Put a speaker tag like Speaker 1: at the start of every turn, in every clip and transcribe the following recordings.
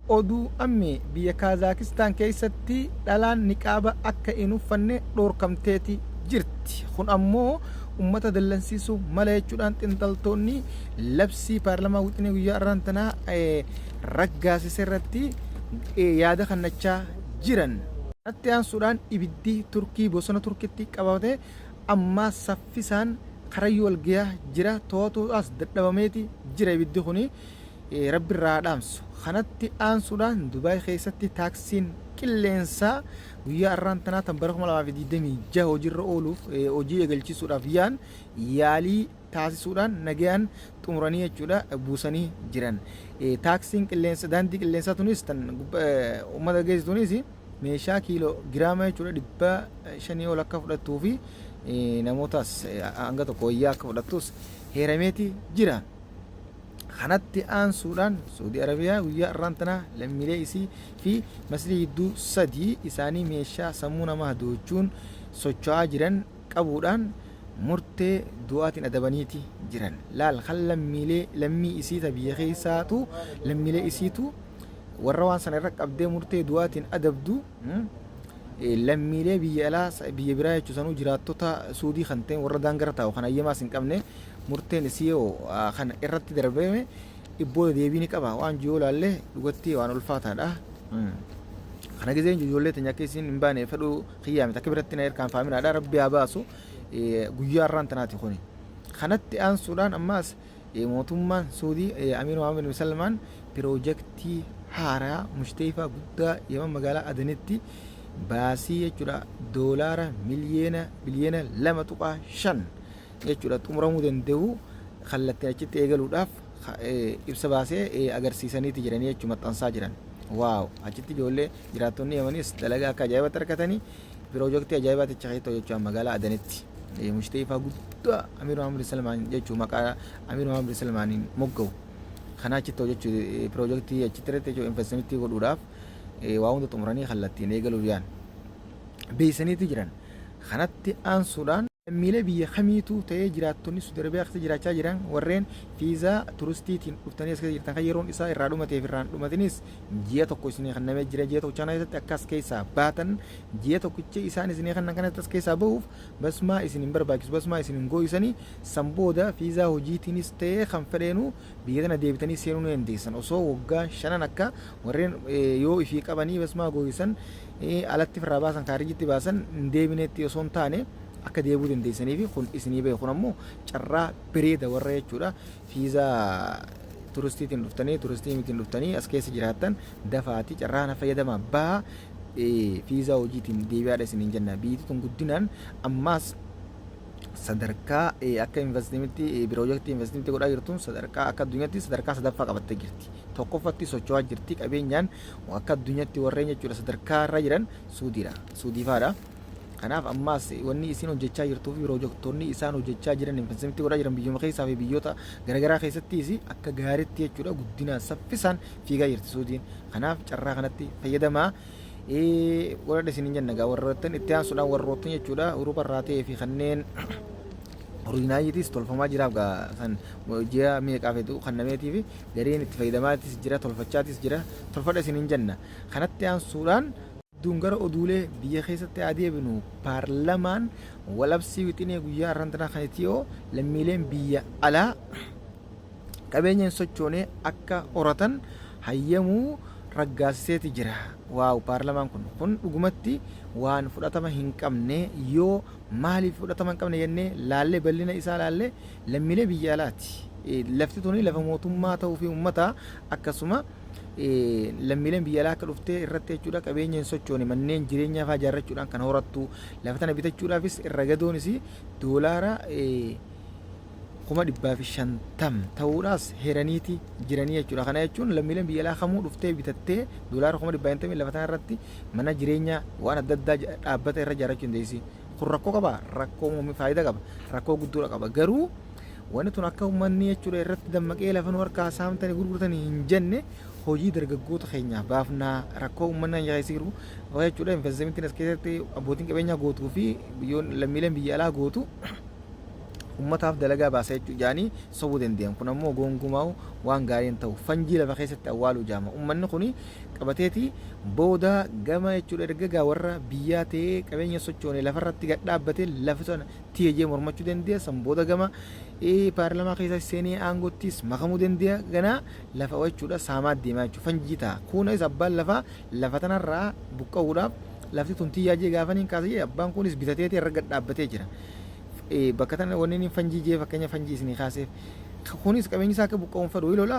Speaker 1: Oduu ammee biyya Kaazaakistaan keessatti dhalaan niqaaba akka hin uffanne dhoorkamteeti jirti. Kun ammoo ummata dallansiisuu mala jechuudhaan xinxaltoonni labsii paarlamaa wixinee guyyaa arraan tanaa raggaasise irratti yaada kannachaa jiran. Kanatti aansuudhaan ibiddi Turkii bosona Turkitti qabate ammaa saffisaan karayyuu wal gayaa jira to'atuudhaas dadhabameeti jira ibiddi kuni. Rabbi irraa haa dhaamsu. Kanatti aansuudhaan Dubaay keessatti taaksiin qilleensaa guyyaa arraan tanaa tan bara 2026 hojiirra ooluuf hojii eegalchiisuudhaaf yaan yaalii taasisuudhaan nagayaan xumuranii jechuudha buusanii jiran. Taaksiin qilleensa daandii qilleensaa tunis tan uummata geessisu tunis meeshaa kiiloo giraama jechuudha 500 ol akka fudhattuu fi namootaas hanga tokko wayyaa akka fudhattus heerameeti jira. Kanatti aansuudhaan Suudii Arabiyaa guyyaa arraan tanaa lammiilee isii fi Masrii gidduu 3 isaanii meeshaa sammuu namaa hadoochuun socho'aa jiran qabuudhaan murtee du'aatiin adabaniiti jiran. Laal kan lammiilee lammii isii ta biyya keessaatu lammiilee isiitu warra waan sana irra qabdee murtee du'aatiin adabdu lammiilee biyya alaa biyya biraa jechuun sanuu jiraattota Suudii kan ta'e warra daangarra taa'u kan hayyamaas hin qabne murteen isii hoo kan irratti darbame dhibbooda deebii ni qaba waan jiru yoo laalle dhugatti waan ulfaataadha. Kana gizeen ijoollee teenya akka isin hin baane fedhuu kiyyaa miti akka biratti na erkaan faaminaadha rabbi haa baasu guyyaa har'aan tanaati kuni. Kanatti aansuudhaan ammaas mootummaan Suudii Amiir Muhammad bin Salmaan piroojaktii haaraa mushteefaa guddaa Yaman magaalaa Adanitti baasii jechuudha doolaara miliyoona biliyoona 2.5 jechuudha xumuramuu danda'u kallattiin achitti eegaluudhaaf ibsa baasee agarsiisaniiti jiranii jechuudha maxxansaa jiran. Waaw achitti ijoollee jiraattonni Yamanis dalagaa akka ajaa'ibatti argatanii piroojeektii ajaa'ibaatti achi keessatti hojjechaa magaalaa Adanitti. Mushteefaa guddaa Amiir Muhammad Salmaan jechuun maqaa Amiir Muhammad Salmaaniin mogga'u. Kana achitti hojjechuu piroojeektii achitti irratti jechuudha investimentii godhuudhaaf waa hunda xumuranii kallattiin eegaluuf yaan beeksisaniiti jiran. Kanatti aansuudhaan lammiilee biyya kamiituu ta'ee jiraattonni Suudi Arabiyaa keessa jiraachaa jiran warreen fiizaa turistiitiin dhuftanii as keessa jirtan kan yeroon isaa irraa dhumateef irraa hin dhumatinis ji'a tokko isinii kennamee jira. Ji'a tokkicha kana keessatti akka as keessaa baatan ji'a tokkicha isaan isinii kennan kanatti as keessaa bahuuf basmaa isin hin barbaachisu basmaa isin hin gooyisanii san booda fiizaa hojiitiinis ta'ee kan fedheenuu biyya tana deebitanii seenuu ni dandeessan osoo waggaa shanan akka warreen yoo ifii qabanii basmaa gooyisan alatti firraa baasan kaarijitti baasan hin deebinetti osoo hin taane akka deebuu dandeessanii fi kun isinii bahe kun ammoo carraa bareeda warra jechuudha fiizaa turistiitiin dhuftanii turistii mitiin dhuftanii as keessa jiraattan dafaati carraa kana fayyadamaa baha fiizaa hojiitiin deebi'aadha isiniin jenna biyyi tun guddinaan ammaas sadarkaa akka investimentii piroojeektii investimentii godhaa jirtuun sadarkaa akka addunyaatti sadarkaa sadaffaa qabattee jirti. Tokkoffatti socho'aa jirti qabeenyaan akka addunyaatti warreen jechuudha sadarkaa irra jiran Suudiidha. Suudiifaadha. Kanaaf ammaas wanni isin hojjechaa jirtuu fi piroojektonni isaan hojjechaa jiran investimentii godhaa jiran biyyuma keessaa fi biyyoota garaagaraa keessattis akka gaariitti jechuudha guddinaan saffisaan fiigaa jirti Suudiin. Kanaaf carraa kanatti fayyadamaa. Godhadha isiniin jenna egaa warroottan itti aansuudhaan warroottan jechuudha Awuroopa irraa ta'ee fi kanneen originaayitis tolfamaa jiraaf gaa san ji'a meeqaa feetu kannameetii fi gariin itti fayyadamaatis jira tolfachaatis jira tolfadha isiniin jenna. Kanatti aansuudhaan Duun gara oduulee biyya keessatti haa deebinu paarlamaan walabsii wixinee guyyaa har'aan tanaa kan Itiyoo lammiileen biyya alaa qabeenya hin sochoone akka horatan hayyamuu raggaasiseeti jira. Waaw paarlamaan kun kun dhugumatti waan fudhatama hin qabne yoo maaliif fudhatama hin qabne jennee laallee bal'ina isaa laallee lammiilee biyya alaati. Lafti tuni lafa mootummaa ta'uu fi uummataa akkasuma lammiileen biyya alaa akka dhuftee irratti jechuudha qabeenya hin sochoone manneen jireenyaa fa'aa ijaarrachuudhaan kan horattu lafa tana bitachuudhaafis irra gadoonis doolaara 150,000 ta'uudhaas heeraniiti jiranii jechuudha. Kana jechuun lammiileen biyya alaa kamuu dhuftee bitattee doolaara 150,000 lafa tana irratti mana jireenyaa waan adda addaa dhaabbata irra ijaarrachuu dandeessi. Kun rakkoo qabaa? Rakkoo muummi faayidaa qaba. Rakkoo guddoodha qaba. Garuu wanni tun akka uummanni jechuudha irratti dammaqee lafa nu harkaa saamtanii gurgurtanii hin jenne hojii dargaggoota keenyaaf baafnaa rakkoo uummanni keenya keessa jiru jechuudha investimentiin as keessatti abbootiin qabeenyaa gootuu fi biyyoon lammiileen biyya alaa gootu Ummataaf dalagaa baasa jechuu jaanii sobuu dandeeyan. Kun ammoo goongumaa'u waan gaarii hin tahu. Fanjii lafa keessatti awwaaluu jaama. Ummanni kuni qabateeti booda gama jechuudha erga gaa warra biyyaa ta'ee qabeenya sochoone lafarratti gad dhaabbate lafa sana tiyya jee mormachuu dandeeya. San booda gama paarlamaa keessa seenee aangottis makamuu dandeeya. Ganaa lafa jechuudha saamaa deemaa jechuudha. Fanjii ta'a. Kuunis abbaan lafaa lafa tanarraa buqqa'uudhaaf lafti tun tiyyaa jee gaafaniin kaasa jee abbaan kunis bitateeti irra gad dhaabbatee jira. Bakka tana wanni inni fanjii jee fakkeenya fanjii isinii kaaseef kunis qabeenyi isaa akka buqqa'u hin fedhu ni lola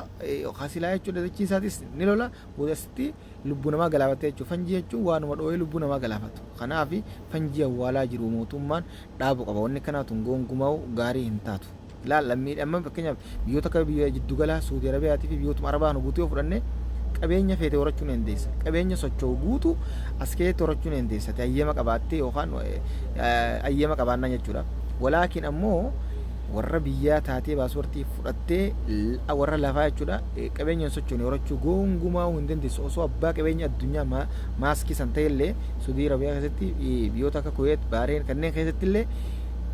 Speaker 1: kasilaa jechuudha dachii isaatis ni lola booda asitti lubbuu namaa galaafatte jechuudha. Fanjii jechuun waanuma dhoo'ee lubbuu namaa galaafatu. Kanaaf fanjii awwaalaa jiru mootummaan dhaabu qaba. Wanni kanaa tun gonkumaa gaarii hin taatu. Laal lammiidha amma fakkeenyaaf biyyoota akka biyya jiddugalaa Suudi Arabiyaatii fi biyyootuma Arabaa nu guutuu yoo fudhanne qabeenya feete horachuu ni dandeessa. Qabeenya socho'u guutuu as keessatti horachuu ni dandeessa. Ati hayyama qabaattee yookaan hayyama qabaannaan jechuudha. Walaakin ammoo warra biyyaa taatee paaspoortii fudhattee warra lafaa jechuudha qabeenya hin sochoone horachuu gonkumaa hin dandeessu. Osoo abbaa qabeenya addunyaa maaskii san ta'ellee Suudii Arabiyaa keessatti biyyoota akka Kuweet, Baareen kanneen keessatti illee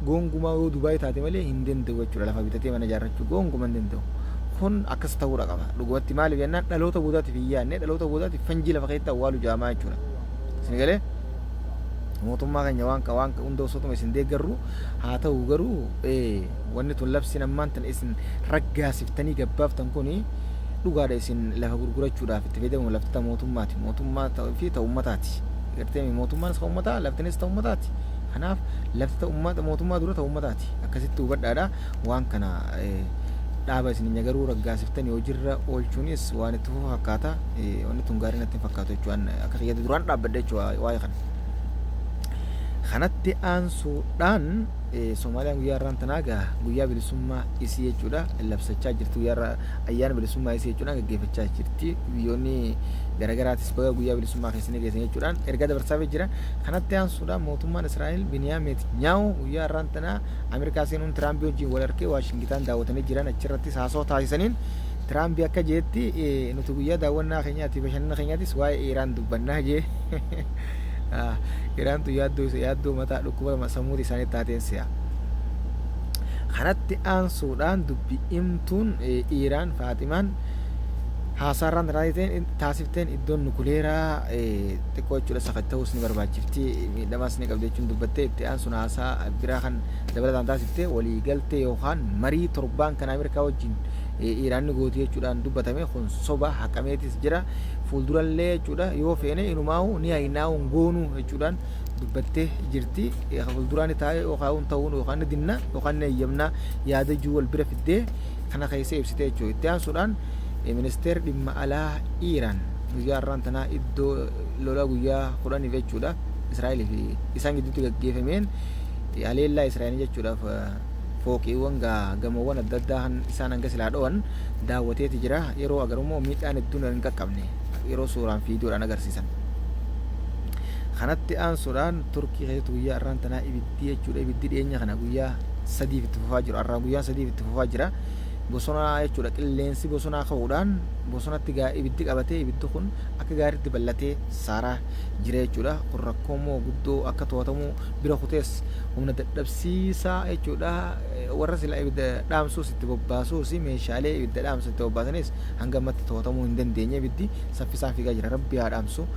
Speaker 1: gonkumaa yoo Dubaay taate malee hin danda'u jechuudha. Lafa bitatee mana ijaarrachuu gonkumaa hin danda'u. Kun akkas ta'uudha qaba. Dhugumatti maaliif jennaan dhaloota boodaatiif hin yaadne dhaloota boodaatiif fanjii lafa keessatti awwaalu jaamaa jechuudha. Isin galee mootummaa keenya waan waan hunda osootuma isin deeggarru haa ta'u garuu wanni tun labsiin ammaan tan isin raggaasiftanii gabbaaftan kuni dhugaadha isin lafa gurgurachuudhaaf itti fayyadamu lafti ta mootummaati mootummaa fi ta ummataati. Gartee mootummaanis ka ummataa laftinis ta ummataati. Kanaaf lafti ta ummata mootummaa dura ta ummataati. Akkasitti hubadhaadha waan kana dhaaba isin hin garuu raggaasiftanii hojiirra oolchuunis waan itti fufa fakkaata. Wanni tun gaarii natti hin fakkaatu jechuudha. Akka kiyyatti duraan dhaabbadha jechuudha waa'ee kana. Kanatti aansuudhaan Soomaaliyaan guyyaa har'aan tanaa gaa guyyaa bilisummaa isii jechuudha labsachaa jirti. Guyyaa har'aa ayyaana bilisummaa isii jechuudhaan gaggeeffachaa jirti. Biyyoonni garaagaraatis baga guyyaa bilisummaa keessanii geessan jechuudhaan ergaa dabarsaafii jira. Kanatti aansuudhaan mootummaan Israa'el Biniyaam Netanyahu guyyaa har'aan tanaa Ameerikaa seenuun Tiraampi wajjin wal argee Waashingitaan daawwatanii jiran achirrattis haasawaa taasisaniin Tiraampi akka jeetti nuti guyyaa daawwannaa keenyaati bashannana keenyaatis waa'ee Iraan dubbannaa jee. Iraantu yaaddoo yaaddoo mataa dhukkuba sammuuti isaanii taateen si'a. Kanatti aansuudhaan dubbi himtuun Iraan Faaximaan haasaarraan taasifteen iddoon nukuleeraa xiqqoo jechuudha sakatta'uus ni barbaachifti miidhamaas ni qabdi jechuun dubbattee itti aansuun haasaa biraa kan dabalataan taasifte waliigaltee yookaan marii torbaan kan Ameerikaa wajjin Iraan ni gooti jechuudhaan dubbatame kun soba haqameetis jira fuuldurallee jechuudha yoo feene inumaa'u ni haynaa hin goonuu jechuudhaan dubbattee jirti fuulduraan taa'ee yookaan ta'uun yookaan ni dinna yookaan ni eeyyamna yaada jiru wal bira fiddee kana keessa ibsite jechuudha. Itti aansuudhaan ministeerri dhimma alaa Iiraan guyyaa har'aan tanaa iddoo lola guyyaa 10f jechuudha Israa'elii fi isaan gidduutti gaggeeffameen haleellaa Israa'el jechuudhaaf fooqiiwwan gamoowwan adda addaa kan isaan hanga silaa dho'an daawwateeti jira. Yeroo agarummoo miidhaan hedduun hin qaqqabne yeroo suuraan fiidiyoodhaan agarsiisan. Kanatti aansuudhaan Turkii keessatti guyyaa har'aan tanaa ibiddi jechuudha ibiddi dhiyeenya kana guyyaa sadiif itti fufaa jiru har'aan guyyaan sadiif itti fufaa jira. Bosonaa jechuudha qilleensi bosonaa ka'uudhaan bosonatti ibiddi qabatee ibiddi kun akka gaariitti bal'atee saaraa jira jechuudha. Kun rakkoo immoo guddoo akka to'atamuu bira kutees humna dadhabsiisaa jechuudha. Warra sila ibidda dhaamsuus itti bobbaasuus meeshaalee ibidda dhaamsu itti bobbaasanis hanga ammatti to'atamuu hin dandeenye ibiddi saffisaan fiigaa jira. Rabbi haa dhaamsu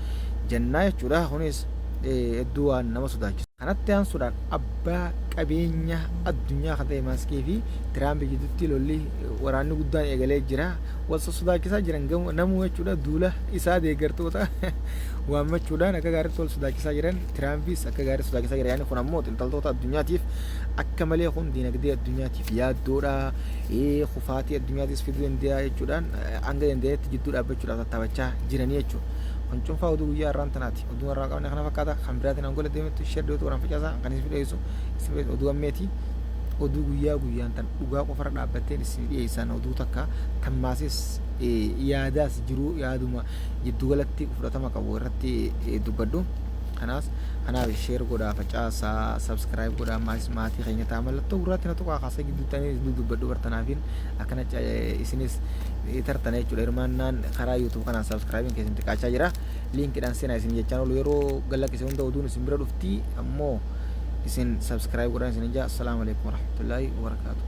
Speaker 1: jennaa jechuudha. Kunis hedduu waan nama sodaachisu. Kanatti aansuudhaan abbaa qabeenya addunyaa kan ta'e Maaskii fi Tiraamp gidduutti lolli waraanni guddaan eegalee jira. Wal sossodaachisaa jiran namuu jechuudha duula isaa deeggartoota waammachuudhaan akka gaariitti wal sodaachisaa jiran Tiraampis akka gaariitti sodaachisaa jira. Yaani kun ammoo xiinxaltoota addunyaatiif akka malee kun dinagdee addunyaatiif yaaddoodha. Kufaatii addunyaatis fiduu danda'a jechuudhaan hanga danda'etti jidduu dhaabbachuudhaaf tattaafachaa jiranii jechuudha. Kun cuunfaa oduu guyyaa har'aan tanaati. Oduu har'aa qabne kana fakkaata. Kan biraatiin hangola deemettu share dhiyootu waraan facaasaa kan isin dhiyeessu isin oduu ammeeti. Oduu guyyaa guyyaan tan dhugaa qofarra dhaabbatteen isin dhiyeessan oduu takka tammaasis yaadaas jiruu yaaduma jiddugalatti fudhatama qabu irratti dubbadhu. Kanaas kanaaf share godhaa facaasaa subscribe godhaa maatii keenya ta'a mallattoo gurraatti na tuqaa kaasee gidduutti ani dubbadhu bartanaafiin akkana isinis tartana jechuudha. Hirmaannaan karaa YouTube kanaan subscribe keessan xiqqaachaa jira. Liinkiidhaan seenaa isin jechaan oolu yeroo galakkise hunda oduun isin bira dhufti ammoo Isin subscribe godhaa isin ijaa. Assalaamu alaikum warahmatullaahi wabarakaatu.